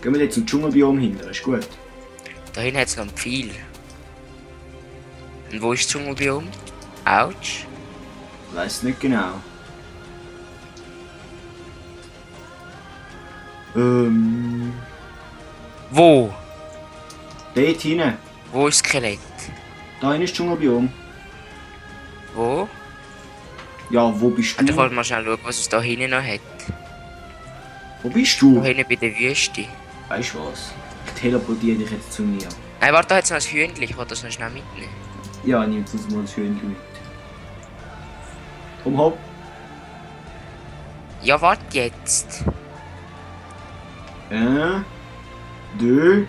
Gehen wir jetzt zum Dschungelbiom hinter, ist gut. Da hinten hat es noch einen Pfeil. Und wo ist das Dschungelbiom? Autsch. Weiß nicht genau. Wo? Dort hinten. Wo ist das Skelett? Da hinten ist das Dschungelbiom. Wo? Ja, wo bist Ich du? wollte mal schnell schauen, was es da hinten noch hat. Wo bist du? Da hinten bei der Wüste. Weißt du was? Ich teleportiere dich jetzt zu mir. Nein, warte, da hat es noch ein Hühnchen. Ich wollte das noch schnell mitnehmen. Ja, nimm uns mal das Hühnchen mit. Komm, hopp. Ja, warte jetzt. 1, 2,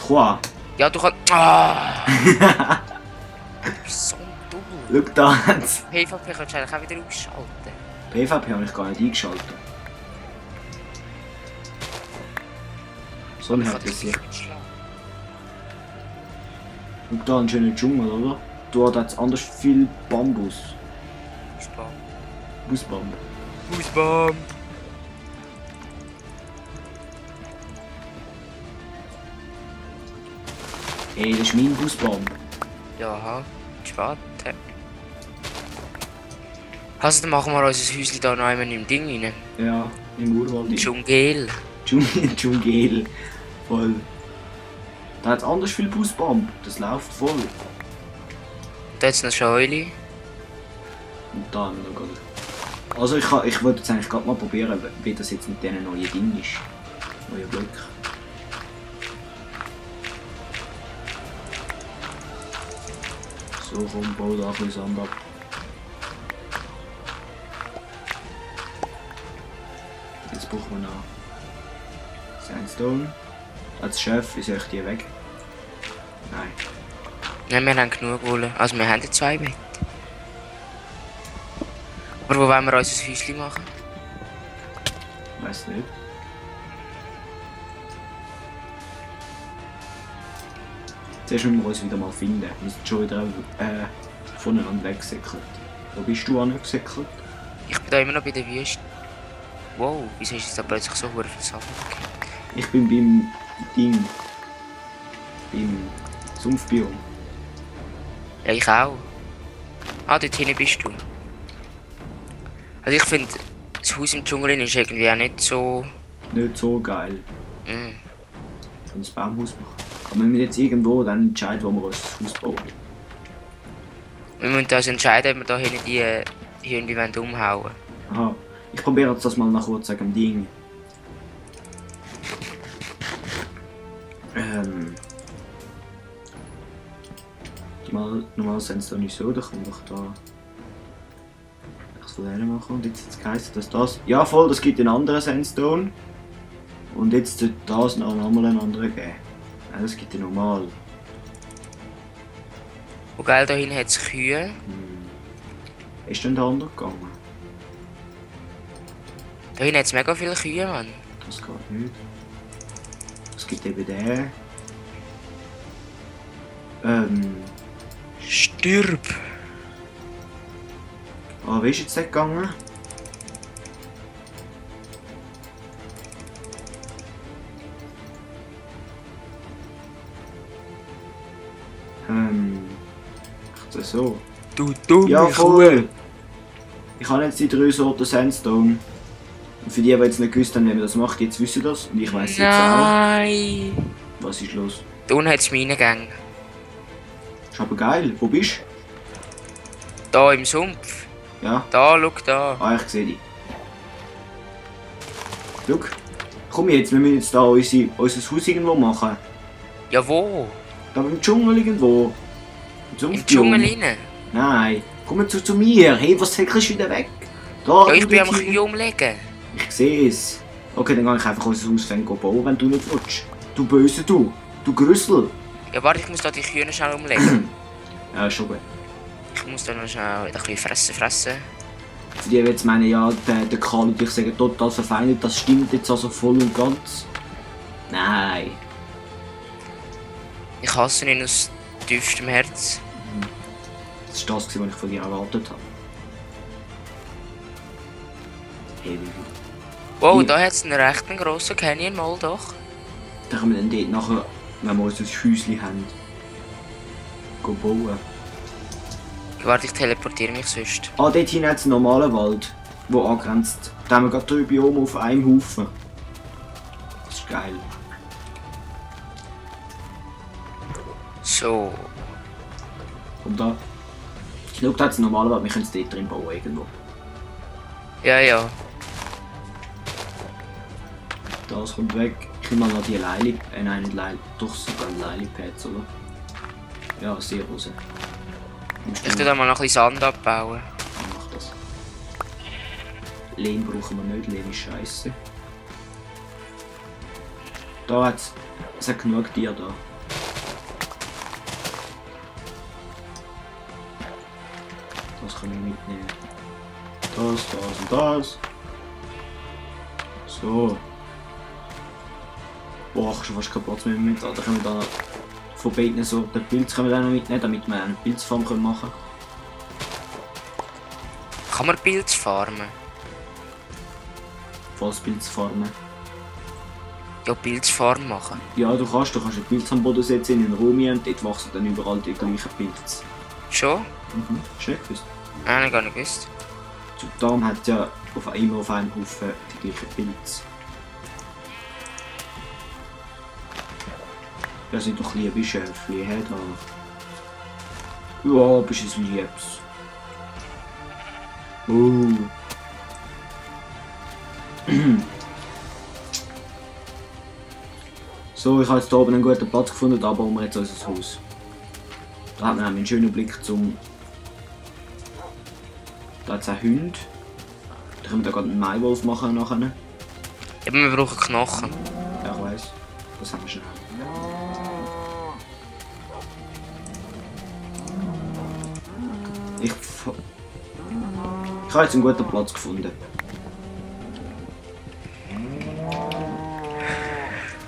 3. Ja, du kannst... Ah! So dumm. Schau da jetzt. PvP kannst du eigentlich auch wieder ausschalten. PvP habe ich gar nicht eingeschaltet. So ein Ich kann hat dich es nicht hier. schlagen. Und da ein schöner Dschungel, oder? Dort hat es anders viel Bambus. Fußball. Busbamb. Fußball. Ey, das ist mein Busbamb. Ja, spät. Also, dann machen wir unser Häuschen da noch einmal im Ding rein. Ja, im Urwald. Dschungel. Dschungel. Voll. Da hat es anders viel Busbamb. Das läuft voll. Da jetzt noch Scheule. Und dann noch gerade. Also ich wollte jetzt eigentlich gerade mal probieren, wie das jetzt mit diesen neuen Dingen ist. Neue Blöcke. So, komm, bau da ein bisschen Sand ab. Jetzt brauchen wir noch Sandstone. Als Chef ist echt die weg. Nein. Nein, wir haben genug wollen. Also, wir haben 2 Bett. Aber wo wollen wir unser Häuschen machen? Weiß nicht. Zuerst müssen wir uns wieder mal finden. Wir sind schon wieder voneinander weggesäckelt. Wo bist du angesäckelt? Ich bin da immer noch bei der Wüste. Wow, wieso ist es da plötzlich so viel Sachen? Ich bin beim Ding. Beim Sumpfbiom. Ja, ich auch. Ah, dort hinten bist du. Also ich finde, das Haus im Dschungel ist irgendwie auch nicht so... Nicht so geil. Mm. Ich kann das Baumhaus machen. Aber wenn wir jetzt irgendwo dann entscheiden, wo wir uns das Haus bauen. Wir müssen uns entscheiden, ob wir da hinten die Hühnchen umhauen wollen. Aha. Ich probiere jetzt das mal nach kurz am Ding. Normal sind es da nicht so, da kann ich da. Ich soll einen machen und jetzt heisst das. Ja voll, das gibt einen anderen Sandstone. Und jetzt sollte das noch einmal einen anderen geben. Nein, das gibt ja normal. Und geil, da hinten hat es Kühe. Ist denn der andere gegangen? Da hinten hat es mega viele Kühe, Mann. Das geht nicht. Es gibt eben den. Stirb! Ah, wie ist jetzt der gegangen? Ach so. Du dumme Ja, voll! Ich habe jetzt die 3 Sorten Sandstone. Und für die, die jetzt nicht gewusst haben, wie man das macht, jetzt wissen das. Und ich weiß jetzt auch. Nein! Was ist los? Da unten hat es Minengänge. Ist aber geil. Wo bist du? Da im Sumpf. Ja. Da, schau da. Ah, ich sehe dich. Schau. Komm jetzt, wir müssen jetzt da unser Haus irgendwo machen. Ja, wo? Da im Dschungel irgendwo. Im Dschungel rein? Nein. Komm jetzt zu mir. Hey, was säckelst du wieder weg? Da, Ja, ich du bin am dort Kühe umlegen. Ich sehe es. Okay, dann kann ich einfach unser Haus bauen, wenn du nicht willst. Du Böse, du. Du Grüssel. Ja, warte, ich muss da die Kühe schnell umlegen. Ja, ist schon gut. Ich muss da noch schnell wieder ein bisschen fressen. Für die, die jetzt meinen, ja, der Karl und ich sagen total verfeindet, das stimmt jetzt also voll und ganz. Nein. Ich hasse ihn aus tiefstem Herz. Das war das, was ich von dir erwartet habe. Hey, Wow, Wie- da hat es einen recht grossen Canyon mal doch. Dann können wir dann dort nachher, wenn wir unser Häuschen haben, bauen. Warte, ich teleportiere mich sonst. Ah, dort hinten hat es einen normalen Wald, der angrenzt. Da haben wir gerade 3 Biome auf einem Haufen. Das ist geil. So. Und da. Schau, da hat es einen normalen Wald, wir können es dort drin bauen irgendwo. Ja, ja. Das kommt weg. Ich nehme mal noch die Leili. Nein, nicht Leili. Doch sogar Leili-Pads, oder? Ja, sehr raus. Ich tue da mal noch ein bisschen Sand abbauen. Mach das. Lehm brauchen wir nicht, Lehm ist scheiße. Da hat es hat genug Tiere da. Das kann ich mitnehmen. Das und das. So. Boah, ich habe schon fast keinen Platz mehr mit. Da können wir da von beiden Sorten Pilze können wir dann noch mitnehmen, damit wir eine Pilzfarm machen können. Kann man Pilze farmen? Falls Pilzfarmen. Ja, Pilzfarm machen. Ja, du kannst einen Pilz am Boden setzen in den Raum und dort wachsen dann überall die gleichen Pilze. Schon? Mhm, hast du nicht gewusst? Nein, ich gar nicht gewusst. Darum hat es ja immer auf einem Haufen die gleichen Pilze. Ja, sind doch liebe Schöpfchen, hä, da. Ja, bist du ein Liebes. So, ich habe jetzt hier oben einen guten Platz gefunden, da bauen wir jetzt unser Haus. Da hat man einen schönen Blick zum... Da hat es einen Hund. Da können wir da gerade einen Maiwolf machen nachher. Ja, aber wir brauchen Knochen. Ja, ich weiss. Das haben wir schnell. Ich habe jetzt einen guten Platz gefunden.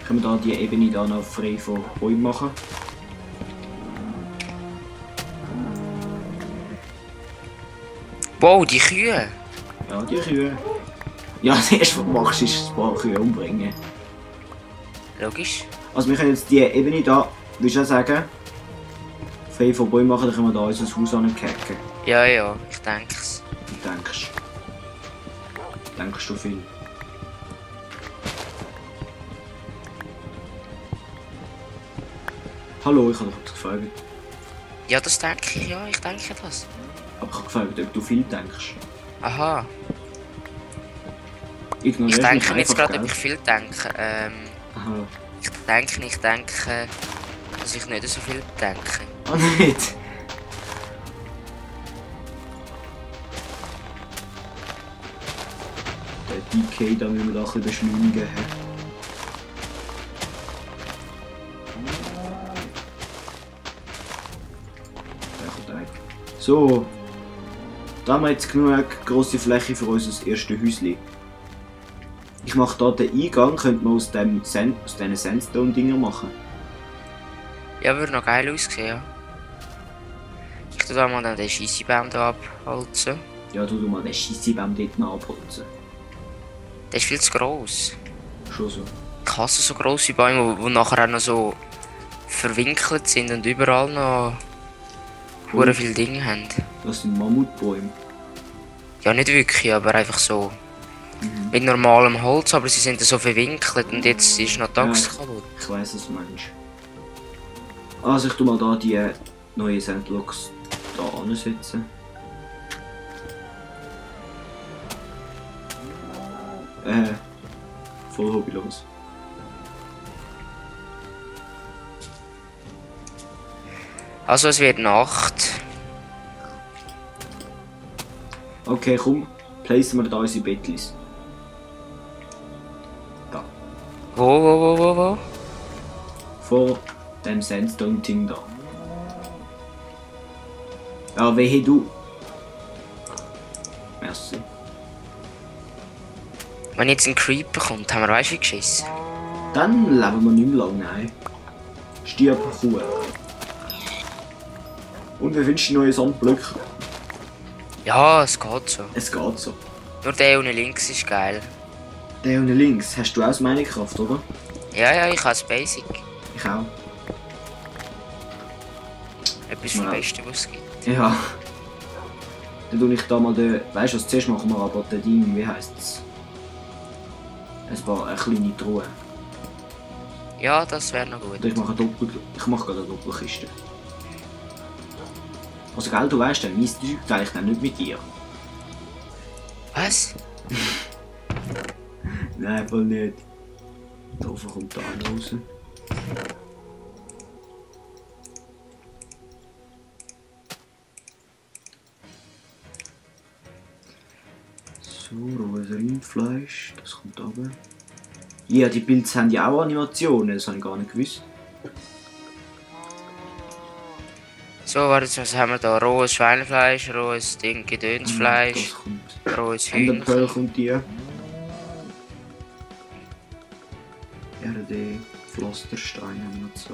Können wir da die Ebene da noch frei von Bäumen machen? Wow, die Kühe! Ja, die Kühe. Ja, das erste, was du machst, ist ein paar Kühe umbringen. Logisch. Also wir können jetzt die Ebene da, willst du ja sagen, frei von Bäumen machen, dann können wir da unser Haus anhacken. Ja, ja, ich denke es. Du denkst. Denkst du viel? Hallo, ich habe dich gefragt. Ja, das denke ich, ja, ich denke das. Aber ich habe gefragt, ob du viel denkst. Aha. Ich Ignorierst mich denke jetzt einfach, gerade, gell? ob ich viel denke. Aha. Ich denke, dass ich nicht so viel denke. Ah, nicht? Der DK, da müssen wir da ein bisschen beschleunigen. Der kommt weg. So. Da haben wir jetzt genug grosse Fläche für unser erstes Häuschen. Ich mache hier den Eingang, könnte man aus diesen Sandstone-Dinger machen. Ja, würde noch geil aussehen, ja. Ich tue da mal dann den Scheissebaum da abholzen. Ja, tu mal den Scheissebaum dort noch abholzen. Der ist viel zu gross. Schon so. Ich hasse so grosse Bäume, die nachher auch noch so verwinkelt sind und überall noch hure viele Dinge haben. Das sind Mammutbäume. Ja, nicht wirklich, aber einfach so mit normalem Holz, aber sie sind so verwinkelt und jetzt ist noch die Axt kaputt. Ich weiss, was du meinst. Also ich tu mal da die neuen Sandblocks da ansetzen. Voll hobbylos. Also es wird Nacht. Okay, komm, placen wir da unsere Bettlis. Da. Wo? Vor dem Sandstone-Ding da. Ja, wehe du. Merci. Wenn jetzt ein Creeper kommt, haben wir weißt wie geschissen. Dann leben wir nicht mehr lange, nein. Stirb Kuh. Und wie findest du die neuen Sandblöcke? Ja, es geht so. Es geht so. Nur der unten links ist geil. Der unten links, hast du auch das Minecraft, oder? Ja, ich habe Basic. Ich auch. Etwas vom Besten, was es gibt. Ja. Dann tue ich da mal den. Weißt du was, zuerst machen wir aber den Ding, wie heisst es? Es war eine kleine Truhe. Ja, das wäre noch gut. Ich mache gerade eine Doppelkiste. Also gell, du weißt, mein Zeug teile ich dann nicht mit dir. Was? Nein, voll nicht. Da oben kommt da raus. So, rohes Rindfleisch, das kommt runter. Ja, die Pilze haben ja auch Animationen, das habe ich gar nicht gewusst. So, warte, was haben wir da? Rohes Schweinefleisch, rohes Gedönsfleisch, Das kommt. rohes Enderpearl Hühnchen. kommt hier. RD, Pflasterstein haben wir noch 2.